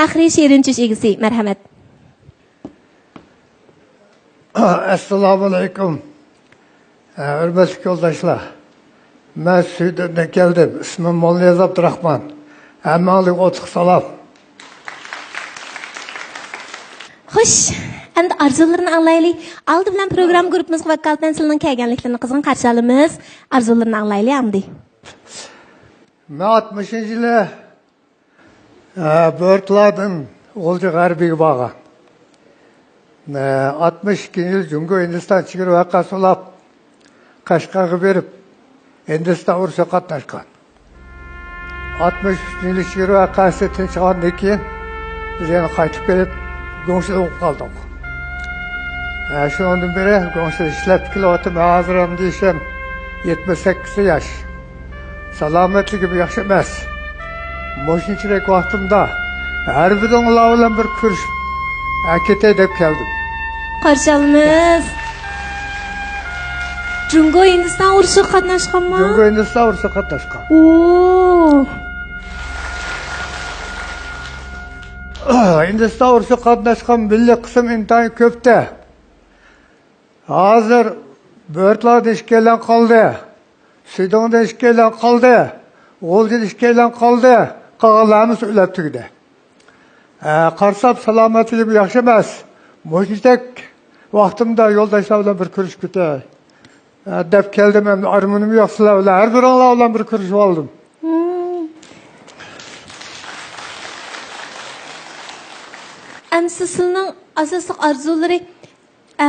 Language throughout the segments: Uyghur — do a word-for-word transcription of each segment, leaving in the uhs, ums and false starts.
پەخرىي شېرىن چۈش ئىگىسى. مەرھەمەت. ئەسسالامۇئەلەيكۇم. ھۆرمەتلىك يولداشلار، مەن سۈيدىندىن كەلدىم. ئىسمىم موللانىياز ئابدۇراخمان. ھەممىڭلارغا ئوتلۇق سالام. خوش، ئەمدى ئارزۇلىرىنى ئاڭلايلى. ئالدى بىلەن پروگرامما گۇرۇپپىمىزغا ۋاكالىتەن سىلىنىڭ كەلگەنلىكلىرىنى قىزغىن قارشى ئالىمىز. ئارزۇلىرىنى ئاڭلايلى ئەمدى. مەن ئاتمىشىنچى يىلى، ئە، بۆرتالاردىن غۇلجا غەربىيگە بارغان. ئە، ئاتمىش ئىككىنچى يىلى جۇڭگو ھىندىستان چېگرا ۋەقەسى بولۇپ، قەشقەرگە بېرىپ، ھىندىستان ئۇرۇشىغا قاتناشقان. ئاتمىش ئۈچىنچى يىلى چېگرا ۋەقەسى تىنچىغاندىن كېيىن، بىز يەنە قايتىپ كېلىپ، گۇڭشېدە ئوقۇپ قالدۇق. ھە، شۇنىڭدىن بېرى گۇڭشېدە ئىشلەپ كېلىۋاتىمەن. ھازىر ئەمدى يېشىم يەتمىش سەككىز ياش. سالامەتلىكىم ياخشى ئەمەس. مۇشۇنچىلىك ۋاقتىمدا ھەربىيلەر بىلەن بىر كۆرۈشۈپ، ئەكېتەي دەپ كەلدىم. قارشى ئالىمىز. جۇڭگو ھىندىستان ئۇرۇشىغا قاتناشقانما؟ جۇڭگو ھىندىستان ئۇرۇشىغا قاتناشقان. ئوو. ھىندىستان ئۇرۇشىغا قاتناشقان مىللىي قىسىم ئىنتايىن كۆپتە. ھازىر بۆرتالاردىن ئىككىيلەن قالدى. سۈيدۈڭدىن ئىككىيلەن قالدى. غۇلجىدىن ئىككىيلەن قالدى. قالغانلار ھەممىسى ئۆلۈپ تۈگىدى. ھە، قارىسام سالامەتلىكىم ياخشى ئەمەس. مۇشۇندەك ۋاقتىمدا يولداشلار بىلەن بىر كۆرۈشۈپ كېتەي، ھە، دەپ كەلدىم. ئەمدى ئارمىنىم يوق سىلەر بىلەن. ھەربىرىڭلار بىلەن بىر كۆرۈشۈپ ئالدىم. مم. ئەمسە سىلىنىڭ ئاساسلىق ئارزۇلىرى، ئە،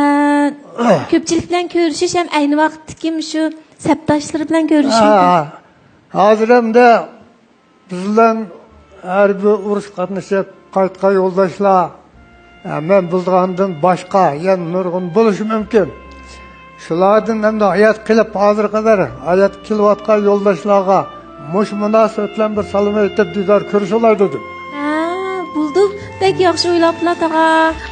كۆپچىلىك بىلەن كۆرۈشۈش ھەم ئەينى ۋاقىتتىكى مۇشۇ سەپداشلىرى بىلەن كۆرۈشۈش. ھە، ھازىر ئەمدى بىز بىلەن ھەربىي ئۇرۇش قاتنىشىپ قايتقان يولداشلار، ھە، مەن بىلىدىغاندىن باشقا يەنە نۇرغۇن بولۇشى مۇمكىن. شۇلاردىن ئەمدى ھايات قېلىپ، ھازىرغا قەدەر ھايات كېلىۋاتقان يولداشلارغا مۇشۇ مۇناسىۋەت بىلەن بىر سالام ئېيتىپ، دىدار كۆرۈشەي دېدىم. ھە، بولدى. بەك ياخشى ئويلاپلا، تاغا.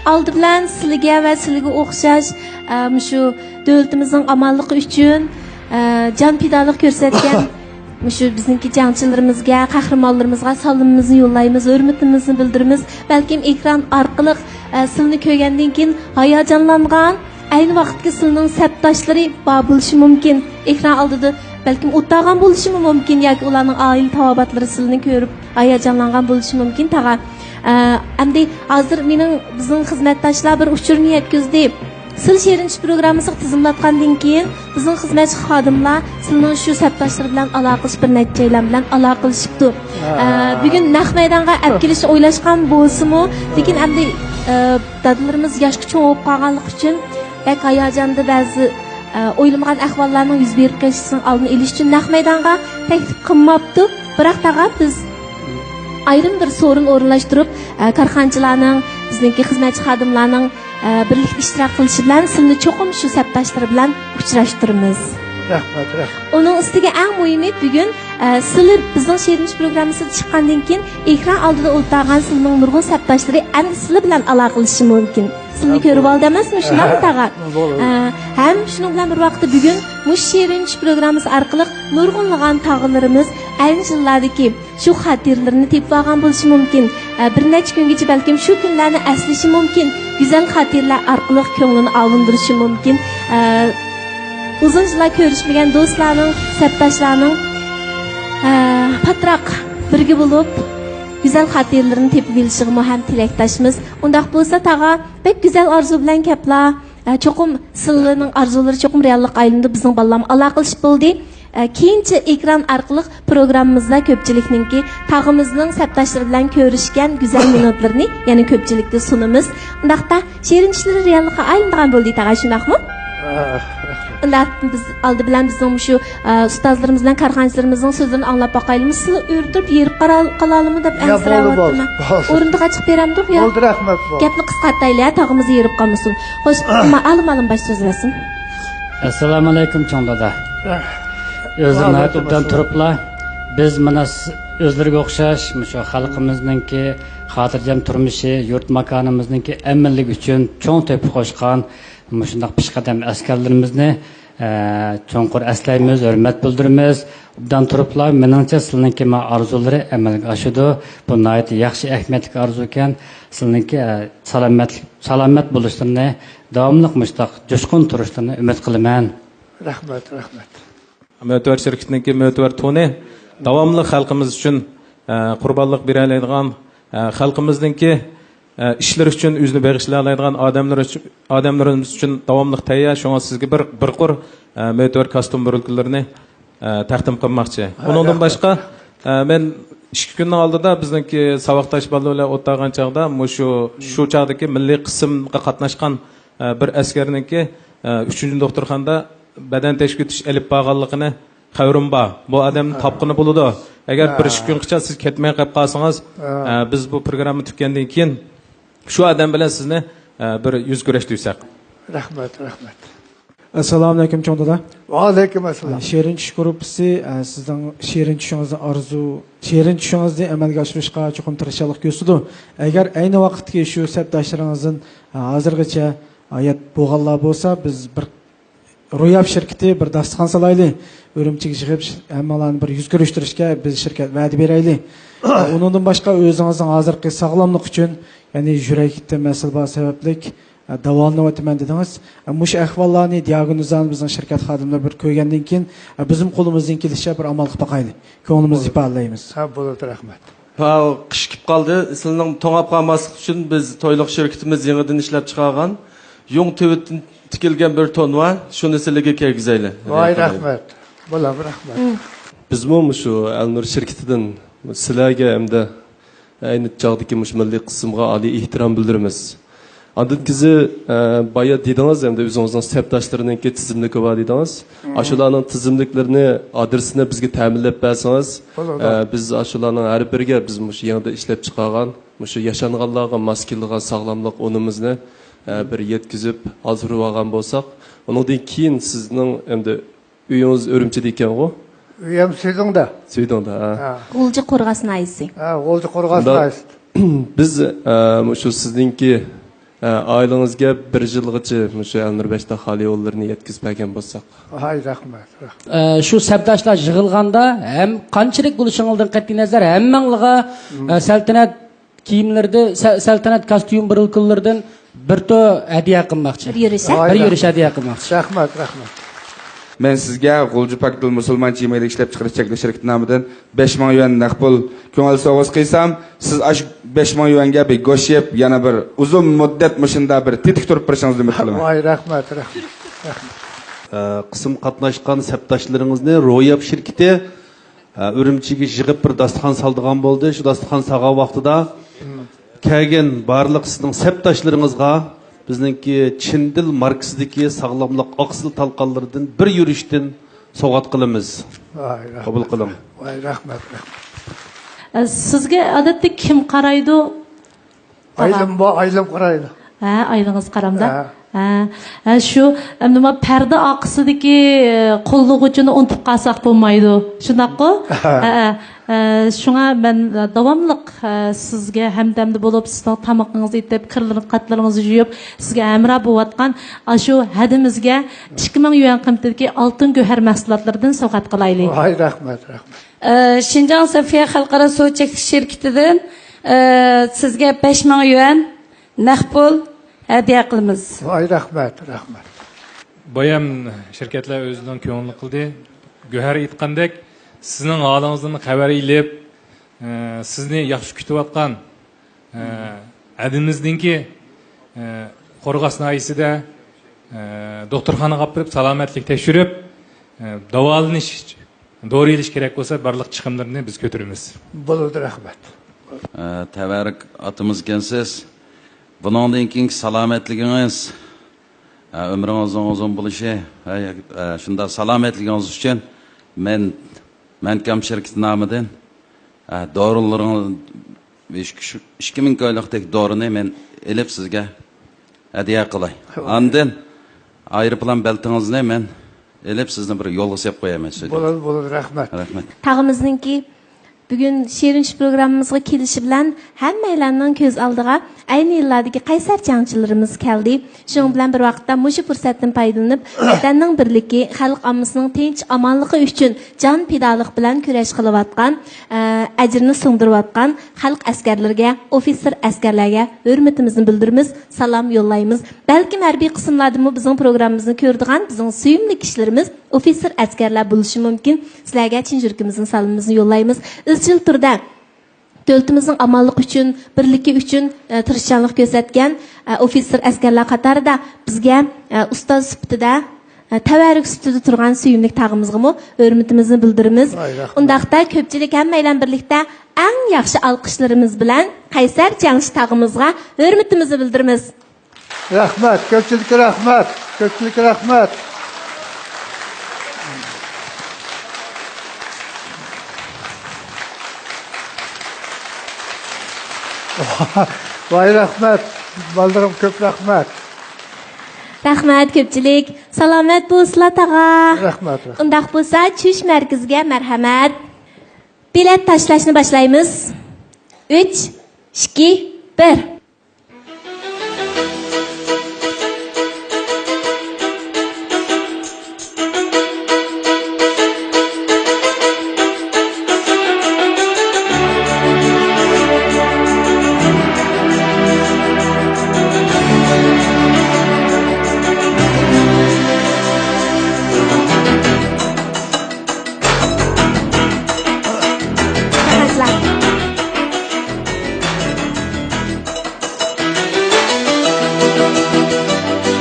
ئالدى بىلەن سىلىگە ۋە سىلىگە ئوخشاش، ئە، مۇشۇ دۆلىتىمىزنىڭ ئامانلىقى ئۈچۈن، ئە، جان پىدالىق كۆرسەتكەن مۇشۇ بىزنىڭكى جەڭچىلىرىمىزگە، قەھرىمانلىرىمىزغا سالىمىمىزنى يوللايمىز، ھۆرمىتىمىزنى بىلدۈرىمىز. بەلكىم ئېكران ئارقىلىق، ئە، سىلىنى كۆرگەندىن كېيىن ھاياجانلانغان، ئەينى ۋاقىتتىكى سىلىنىڭ سەپداشلىرى بار بولۇشى مۇمكىن. ئېكران ئالدىدا بەلكىم ئولتۇرغان بولۇشىمۇ مۇمكىن ياكى ئۇلارنىڭ ئائىلە تاۋابىئاتلىرى سىلىنى كۆرۈپ ھاياجانلانغان بولۇشى مۇمكىن، تاغا. ئە، ئەمدى ھازىر مېنىڭ، بىزنىڭ خىزمەتداشلار بىر ئۇچۇرنى يەتكۈزدى. سىلى شېرىن چۈش پروگراممىسىغا تىزىملاتقاندىن كېيىن، بىزنىڭ خىزمەتچى خادىملار سىلىنىڭ شۇ سەپداشلىرى بىلەن ئالاقىلىشىپ، بىر نەچچەيلەن بىلەن ئالاقىلىشىپتۇ. ئە، بۈگۈن نەق مەيدانغا ئەپ كېلىشنى ئويلاشقان بولسىمۇ، لېكىن ئەمدى، ئە، دادىلىرىمىز ياشقا چوڭ بولۇپ قالغانلىقى ئۈچۈن بەك ھاياجاندا بەزى، ئە، ئويلىمىغان ئەھۋاللارنىڭ يۈز بېرىپ قېلىشىنىڭ ئالدىنى ئېلىش ئۈچۈن نەق مەيدانغا تەكلىپ قىلماپتۇ. بىراق تاغا بىز ئايرىم بىر سورۇن ئورۇنلاشتۇرۇپ، ئە، كارخانىچىلارنىڭ، بىزنىڭكى خىزمەتچى خادىملارنىڭ، ئە، بىرلىكتە ئىشتىراك قىلىشى بىلەن سىلىنى چوقۇم شۇ سەپداشلىرى بىلەن ئۇچراشتۇرىمىز. رەھمەت، رەھمەت. ئۇنىڭ ئۈستىگە ئەڭ مۇھىمى بۈگۈن، ئە، سىلى بىزنىڭ شېرىن چۈش پروگراممىسىدا چىققاندىن كېيىن ئېكران ئالدىدا ئولتۇرغان سىلىنىڭ نۇرغۇن سەپداشلىرى ئەمدى سىلى بىلەن ئالاقىلىشىشى مۇمكىن. سىلىنى ھە، كۆرۈپ بولدى. ئالدى ئەمەسمۇ، شۇنداقمۇ تاغا؟ بولدى. ئە، ھەم شۇنىڭ بىلەن بىر ۋاقىتتا بۈگۈن مۇشۇ شېرىن چۈش پروگراممىسى ئارقىلىق نۇرغۇنلىغان تاغىلىرىمىز ئەنە شۇ يىللاردىكى شۇ خاتىرىلىرىنى تېپىۋالغان بولۇشى مۇمكىن. ئە، بىر نەچچە كۈنگىچە بەلكىم شۇ كۈنلەرنى ئەسلىشى مۇمكىن. گۈزەل خاتىرىلەر ئارقىلىق كۆڭلىنى ئاۋۇندۇرۇشى مۇمكىن. ئە، ئۇزۇن يىللار كۆرۈشمىگەن دوستلارنىڭ، سەپداشلارنىڭ، ئە، پاتراق بىرگە بولۇپ، گۈزەل خاتىرىلىرىنى تېپىۋېلىشىغىمۇ ھەم تىلەكداشمىز. ئۇنداق بولسا، تاغا، بەك گۈزەل ئارزۇ بىلەن كەپلا. ئە، چوقۇم سىلىنىڭ ئارزۇلىرى چوقۇم رېئاللىققا ئايلىنىدۇ. بىزنىڭ بالىلارمۇ ئالاقىلىشىپ بولدى. ئە، كېيىنچە ئېكران ئارقىلىق پروگراممىمىزدا كۆپچىلىكنىڭكى تاغىمىزنىڭ سەپداشلىرى بىلەن كۆرۈشكەن گۈزەل مىنۇتلىرىنى يەنە كۆپچىلىككە سۇنىمىز. ئۇنداقتا شېرىن چۈشلىرى رېئاللىققا ئايلىنىدىغان بولدى، تاغا، شۇنداقمۇ؟ ئە، ئۇنداق بىز ئالدى بىلەن بىزنىڭ مۇشۇ، ئە، ئۇستازلىرىمىز بىلەن كارخانىچىلىرىمىزنىڭ سۆزلىرىنى ئاڭلاپ باقايلىمۇ. سىلى ئۆرە تۇرۇپ ھېرىپ قالا-، قالالىمۇ دەپ يا، بولدى، ئەنسىرەۋاتىمەن. بولدى، بولدى. ئورۇندۇق ئاچىقىپ بېرەمدۇق يا؟ بولدى، رەھمەت، بولدى. گەپنى قىسقارتايلى ھە، تاغىمىز ھېرىپ قالمىسۇن. خوش، ئالىم، ئالىم باش سۆزلىسۇن. ئەسسالامۇئەلەيكۇم، چوڭ دادا. ئۆزلىرى ناھايىتى ئوبدان تۇرۇپلا، بىز مانا س-، ئۆزلىرىگە ئوخشاش مۇشۇ خەلقىمىزنىڭكى خاتىرجەم تۇرمۇشى، يۇرت ماكانىمىزنىڭكى ئەمىنلىكى ئۈچۈن چوڭ تۆھپە قوشقان مۇشۇنداق پېشقەدەم ئەسكەرلىرىمىزنى ئە، چوڭقۇر ئەسلەيمىز، ھۆرمەت بىلدۈرىمىز. ئوبدان تۇرۇپلا، مېنىڭچە سىلىنىڭكى ما ئارزۇلىرى ئەمەلگە ئاشىدۇ. بۇ ناھايىتى ياخشى، ئەھمىيەتلىك ئارزۇكەن. سىلىنىڭكى، ئە، سالامەتلىك، سالامەت بولۇشلىرىنى، داۋاملىق مۇشۇنداق جۇشقۇن تۇرۇشلىرىنى ئۈمىد قىلىمەن. رەھمەت، رەھمەت. مۆتىۋەر شىركىتىنىڭكى مۆتىۋەر تونى داۋاملىق خەلقىمىز ئۈچۈن، ئە، قۇربانلىق بېرەلەيدىغان، ئە، خەلقىمىزنىڭكى، ئە، ئىشلىرى ئۈچۈن ئۆزىنى بېغىشلىيالايدىغان ئادەملىرى ئۈچۈن، ئادەملىرىمىز ئۈچۈن داۋاملىق تەييار. شۇڭا سىزگە بىر، بىر قۇر، ئە، مۆتىۋەر كاستيۇم بىرىلكىلىرىنى، ئە، تەقدىم قىلماقچى. ھە، ئۇنىڭدىن رەھمەت. باشقا، ئە، مەن ئىككى كۈننىڭ ئالدىدا بىزنىڭكى ساۋاقداش بالا بىلەن ئولتۇرغان چاغدا مۇشۇ، شۇ چاغدىكى مىللىي قىسىمغا قاتناشقان ئە، بىر ئەسكەرنىڭكى، ئە، ئۈچىنچى دوختۇرخانىدا بەدەن تەكشۈرتۈش ئېلىپ بارغانلىقىنى خەۋىرىم بار. بۇ ئادەمنى تاپقىلى بولىدۇ. ئەگەر بىر ئىككى كۈنگىچە سىز كەتمەي قېلىپ قالسىڭىز، ئە، بىز بۇ پروگرامما تۈگىگەندىن كېيىن شۇ ئادەم بىلەن سىزنى، ئە، بىر يۈز كۆرۈشتۈرسەك. رەھمەت، رەھمەت. ئەسسالامۇئەلەيكۇم، چوڭ دادا. ۋەئەلەيكۇم ئەسسالام. ئە، شېرىن چۈش گۇرۇپپىسى، ئە، سىزنىڭ شېرىن چۈشىڭىزنى ئارزۇ، شېرىن چۈشىڭىزنى ئەمەلگە ئاشۇرۇشقا چوقۇم تىرىشچانلىق كۆرسىتىدۇ. ئەگەر ئەينى ۋاقىتتىكى شۇ سەپداشلىرىڭىزدىن، ئە، ھازىرغىچە ھايات بولغانلار بولسا، بىز بىر روياپ شىركىتى بىر داستىخان سالايلى. ئۈرۈمچىگە يىغىپ، ھەممىڭلارنى بىر يۈز كۆرۈشتۈرۈشكە بىز شىركەت ۋەدە بېرەيلى. ئۇنىڭدىن باشقا، ئۆزىڭىزنىڭ ھازىرقى ساغلاملىقى ئۈچۈن، يەنى يۈرەكتە مەسىلە بار سەۋەبلىك، داۋالىنىۋاتىمەن دېدىڭىز. مۇشۇ ئەھۋاللارنى، دىئاگنوزلارنى بىزنىڭ شىركەت خادىملىرى بىر كۆرگەندىن كېيىن، بىزمۇ قولىمىزدىن كېلىشىچە بىر ئامال قىلىپ باقايلى. كۆڭلىمىزنى ئىپادىلەيمىز. ھە، بولىدۇ، رەھمەت. ھە، قىش كېلىپ قالدى. سىلىنىڭ توڭلاپ قالماسلىق ئۈچۈن بىز تويلۇق شىركىتىمىز يېڭىدىن ئىشلەپ چىقارغان يۇڭ تۈۋىدىن تىكىلگەن بىر تون بار. شۇنى سىلىگە كىرگۈزەيلى. ۋاي، رەھمەت. بولام، رەھمەت. بىزمۇ مۇشۇ ئەلنۇر شىركىتىدىن سىلەرگە ھەمدە ئەينى چاغدىكى مۇشۇ مىللىي قىسىمغا ئالىي ئېھتىرام بىلدۈرىمىز. ئاندىن كېيىن، ئە، بايا دېدىڭىز، ئەمدى ئۆزىڭىزنىڭ سەپداشلىرىنىڭكى تىزىملىكى بار دېدىڭىز. مم. ئاشۇلارنىڭ تىزىملىكلىرىنى، ئادرېسىنى بىزگە تەمىنلەپ بەرسىڭىز، بولىدۇ. ئە، بىز ئاشۇلارنىڭ ھەر بىرىگە بىز مۇشۇ يېڭىدا ئىشلەپ چىقارغان، مۇشۇ ياشانغانلارغا ماس كېلىدىغان ساغلاملىق ئۇنىمىزنى، ئە، بىر يەتكۈزۈپ ھازىرلىۋالغان بولساق، ئۇنىڭدىن كېيىن سىزنىڭ ئەمدى ئۆيىڭىز ئۈرۈمچىدە ئىكەنغۇ؟ ئۆيۈم سۈيدۈڭدە. سۈيدۈڭدە، ھە. ھە. غۇلجا قورغاس ناھىيەسى. ھە، غۇلجا قورغاس ناھىيەسى. بىز، ئە، مۇشۇ سىزنىڭكى، ئە، ئائىلىڭىزگە بىر يىلغىچە مۇشۇ ئەلنۇر بەشتاق خالىي ئۇنلىرىنى يەتكۈزۈپ بەرگەن بولساق. ھاي، رەھمەت، رەھمەت. ئە، شۇ سەپداشلار يىغىلغاندا ھەم قانچىلىك بولۇشىڭىزدىن قەتئىينەزەر، ھەممىڭلارغا، ئە، سەلتەنەت كىيىملىرىدىن، سە-، سەلتەنەت كاستيۇم بىرىلكىلىرىدىن بىر تور ھەدىيە قىلماقچى. بىر يۈرۈش، ھە؟ بىر يۈرۈش ھەدىيە قىلماقچى. رەھمەت، رەھمەت. مەن سىزگە غۇلجا پاك دىل مۇسۇلمان چىمەيلىك ئىشلەپچىقىرىش چەكلىك شىركىتى نامىدىن بەش مىڭ يۈەن نەق پۇل كۆڭۈل سوۋغىسى قىلسام، سىز ئاشۇ بەش مىڭ يۈەنگە بىر گۆش يەپ، يەنە بىر ئۇزۇن مۇددەت مۇشۇنداق بىر تېتىك تۇرۇپ بېرىشىڭىزنى ئۈمىد قىلىمەن. ۋاي، رەھمەت، رەھمەت. ئە، قىسىم قاتناشقان سەپداشلىرىڭىزنى روياپ شىركىتى ئە، ئۈرۈمچىگە يىغىپ بىر داستىخان سالىدىغان بولدى. شۇ داستىخان سالغان ۋاقتىدا كەلگەن بارلىق سىزنىڭ سەپداشلىرىڭىزغا بىزنىڭكى چىندىل ماركىسىدىكى ساغلاملىق ئاقسىل تالقانلىرىدىن بىر يۈرۈشتىن سوۋغات قىلىمىز. ۋاي، رەھمەت. قوبۇل قىلىڭ. ۋاي، رەھمەت، رەھمەت. ئە، سىزگە ئادەتتە كىم قارايدۇ؟ ئاغا. ئايلىم بار، ئايلىم قارايدۇ. ھە، ئايلىڭىز قارامدا. ھە. ھە. ھە، شۇ، ئەمدى ما پەردە ئارقىسىدىكى، ئە، قوللىغۇچىنى ئۇنتۇپ قالساق بولمايدۇ. شۇنداققۇ؟ ھە. ھە، ھە. ئە، شۇڭا مەن، ئە، داۋاملىق، ئە، سىزگە ھەمدەمدە بولۇپ، سىزنىڭ تامىقىڭىزنى ئېتىپ، كىرلىرىڭىز، قاتلىرىڭىزنى يۇيۇپ، سىزگە ھەمراھ بولۇۋاتقان ئاشۇ ھەدىمىزگە ئىككى مىڭ يۈەن قىممىتىدىكى ئالتۇن گۆھەر مەھسۇلاتلىرىدىن سوۋغات قىلايلى. ۋاي، رەھمەت، رەھمەت. ئە، شىنجاڭ سەفىيە خەلقئارا سۇ چەكلىك شىركىتىدىن، ئە، سىزگە بەش مىڭ يۈەن نەق پۇل ھەدىيە قىلىمىز. ۋاي، رەھمەت، رەھمەت. بايام شىركەتلەر ئۆزىنىڭ كۆڭلىنى قىلدى. گۆھەر ئېيتقاندەك، سىزنىڭ ھالىڭىزدىن خەۋەر ئېلىپ، ئە، سىزنى ياخشى كۈتۈۋاتقان، ئە، ھەدىمىزنىڭكى، ئە، قورغاس ناھىيەسىدە، ئە، دوختۇرخانىغا ئاپىرىپ، سالامەتلىك تەكشۈرۈپ، ئە، داۋالىنىش دورا ئېلىش كېرەك بولسا، بارلىق چىقىملىرىنى بىز كۆتۈرىمىز. بولىدۇ، رەھمەت. ئە، تەۋەررۈك ئاتىمىز ئىكەنسىز. بۇنىڭدىن كېيىنكى سالامەتلىكىڭىز، ئە، ئۆمرىڭىزنىڭ ئۇزۇن بولۇشى، ئە، ئە، شۇنداق سالامەتلىكىڭىز ئۈچۈن مەن مەنكام شىركىتى نامىدىن، ئە، دورىلىرىڭىز، ئىككى، ئىككى مىڭ كويلۇقتەك دورىنى مەن ئېلىپ سىزگە ھەدىيە قىلاي. ئاندىن ئايروپىلان بېلىتىڭىزنى مەن ئېلىپ، سىزنى بىر يولغا سېلىپ قوياي مەن سىزگە. بولىدۇ، بولىدۇ، رەھمەت. رەھمەت. تاغىمىزنىڭكى بۈگۈن شېرىن چۈش پروگراممىمىزغا كېلىشى بىلەن ھەممەيلەننىڭ كۆز ئالدىغا ئەينى يىللاردىكى قەيسەر جەڭچىلىرىمىز كەلدى. شۇنىڭ بىلەن بىر ۋاقىتتا مۇشۇ پۇرسەتتىن پايدىلىنىپ، ۋەتەننىڭ بىرلىكى، خەلق ئاممىسىنىڭ تىنچ، ئامانلىقى ئۈچۈن جان پىدالىق بىلەن كۈرەش قىلىۋاتقان، ئە، ئەجرىنى سىڭدۈرۈۋاتقان خەلق ئەسكەرلىرىگە، ئوفىتسېر ئەسكەرلەرگە ھۆرمىتىمىزنى بىلدۈرىمىز، سالام يوللايمىز. بەلكىم ھەربىي قىسىملاردىمۇ بىزنىڭ پروگراممىمىزنى كۆرىدىغان بىزنىڭ سۆيۈملۈك كىشىلىرىمىز ئوفىتسېر ئەسكەرلەر بولۇشى مۇمكىن. سىلەرگە چىن يۈرىكىمىزدىن سالىمىمىزنى يوللايمىز. ئىزچىل تۈردە دۆلىتىمىزنىڭ ئامانلىقى ئۈچۈن، بىرلىكى ئۈچۈن، ئە، تىرىشچانلىق كۆرسەتكەن، ئە، ئوفىتسېر ئەسكەرلەر قاتارىدا بىزگە، ئە، ئۇستاز سۈپىتىدە، ئە، تەۋەررۈك سۈپىتىدە تۇرغان سۆيۈملۈك تاغىمىزغىمۇ ھۆرمىتىمىزنى بىلدۈرىمىز. ۋاي، رەھمەت. ئۇنداقتا كۆپچىلىك ھەممەيلەن بىرلىكتە ئەڭ ياخشى ئالقىشلىرىمىز بىلەن قەيسەر جەڭچى تاغىمىزغا ھۆرمىتىمىزنى بىلدۈرىمىز. رەھمەت، كۆپچىلىككە رەھمەت، كۆپچىلىككە رەھمەت. ۋاي، رەھمەت، بالىلىرىم، كۆپ رەھمەت. رەھمەت، كۆپچىلىك. سالامەت بولسىلا، تاغا. رەھمەت، رەھمەت. ئۇنداق بولسا، چۈش مەركىزىگە مەرھەمەت. بېلەت تاشلاشنى باشلايمىز. ئۈچ، ئىككى، بىر.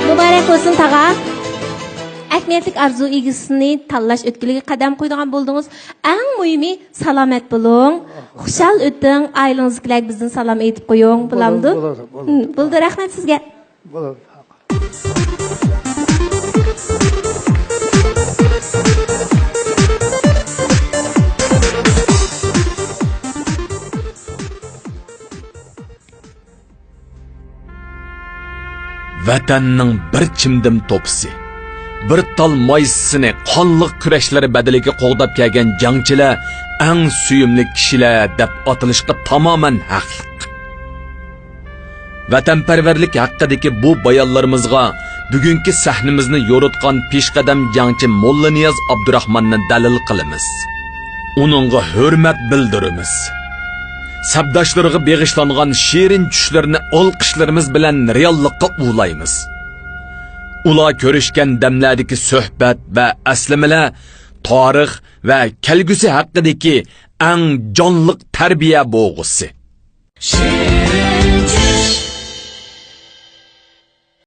مۇبارەك بولسۇن، تاغا. ئەھمىيەتلىك ئارزۇ ئىگىسىنى تاللاش ئۆتكىلىگە قەدەم قويىدىغان بولدىڭىز. ئەڭ مۇھىمى، سالامەت بولۇڭ. خۇشال ئۆتۈڭ. ئائىلىڭىزدىكىلەرگە بىزدىن سالام ئېيتىپ قويۇڭ. بولامدۇ؟ بولىدۇ، بولىدۇ، بولىدۇ. ھم، بولىدۇ. رەھمەت سىزگە. بولىدۇ. ۋەتەننىڭ بىر چىمدىم توپىسى، بىر تال مايسىسىنى قانلىق كۈرەشلىرى بەدىلىگە قوغداپ كەلگەن جەڭچىلەر ئەڭ سۆيۈملۈك كىشىلەر دەپ ئاتىلىشقا تامامەن ھەقلىق. ۋەتەنپەرۋەرلىك ھەققىدىكى بۇ بايانلىرىمىزغا بۈگۈنكى سەھنىمىزنى يورۇتقان پېشقەدەم جەڭچى موللانىياز ئابدۇراخماننى دەلىل قىلىمىز. ئۇنىڭغا ھۆرمەت بىلدۈرىمىز. سەپداشلىرىغا بېغىشلانغان شېرىن چۈشلىرىنى ئالقىشلىرىمىز بىلەن رېئاللىققا ئۇلايمىز. ئۇلار كۆرۈشكەن دەملەردىكى سۆھبەت ۋە ئەسلىمىلەر تارىخ ۋە كەلگۈسى ھەققىدىكى ئەڭ جانلىق تەربىيە بوغۇسى. شېرىن